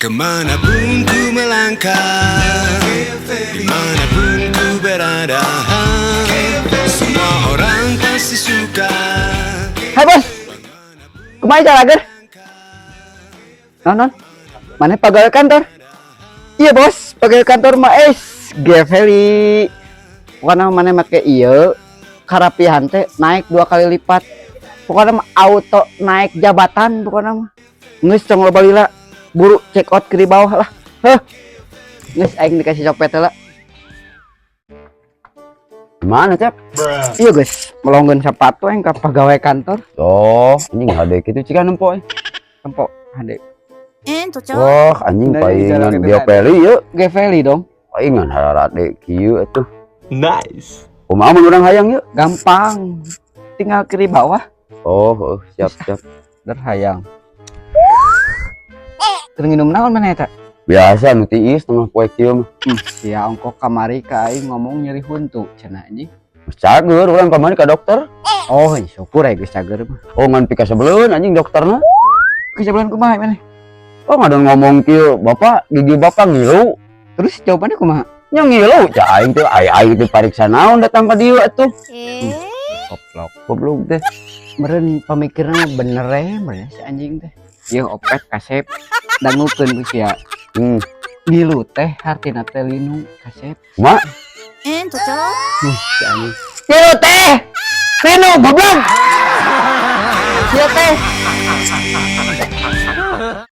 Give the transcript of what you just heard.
Kemanapun ku melangkah, dimanapun ku berada, semua orang pasti suka. Hai, Bos. Kumaha jalager? Non, non. Mana pegawai kantor? Iya, Bos, pegawai kantor mah es Geveli. Pokoknya mana make iya karapihan teh naik dua kali lipat. Pokoknya mah auto naik jabatan pokoknya mah. Geus, tong loba lila. Buru check out ke di bawah lah. Heh. Geus, aing dikasih copet heula. Mana, Cep? Iya guys, melongkeun sepatu aing ka pegawai kantor. Oh, anjing, hade kitu cika nempo eh. Tempo hade. Wah, anjing, Nah, paingan jalan gitu. Geoveli yeuh. Geveli dong. Paingan harade kieu atuh. Nice. Kumaha mun urang hayang yeuh? Gampang. Tinggal kiri bawah. Oh, siap, siap. Der hayang. Keur nginum naon mana eta? Biasa nu tiis tengah poe kieu mah. Sia ongko kamari ka aing ngomong nyeri huntu cenah, anjing. Geus cager urang kamari ka dokter. Oh, syukur aya geus cager mah. Oh, ngan pikasebeleun anjing dokterna. Kejabalan kumaha maneh? Oh, ngadon ngomong kieu, "Bapak, gigi Bapak ngilu." Terus jawabannya kumaha? Nya ngilu, cak aing teh, ai aing teh pariksa naon datang ka dieu atuh. Goblok. Goblok teh. Meureun pamikirna bener eh meureun si anjing teh. Ieu opet kasep dangukeun ku sia. Ngilu teh hartina teh linu, kasep. Ma, Si anjing. Ngilu teh. Linu, goblok. Sia teh.